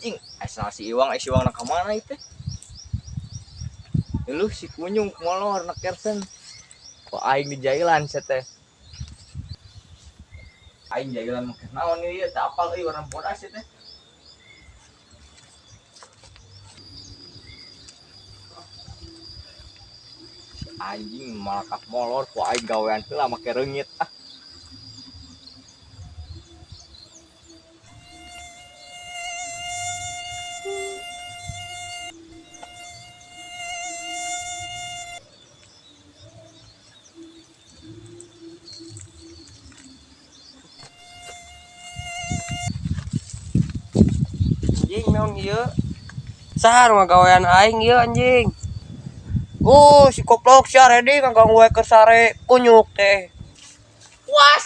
Anjing, asal si Iwang, eh, si Iwang nak kemana itu? Lu si kunyung molor nak kersen. Kok aing di jailan sia teh. Aing jailan make naon ieu teh, apal euy warna bodas ieu teh. Si anjing malakap molor ku aing gawean heula make reungit ah. Anjing, naon ieu? Saha nu ngagawean aing ieu, anjing? Oh, si koplok si Aredi ngaganggu we ke sare kunyuk teh. Wah,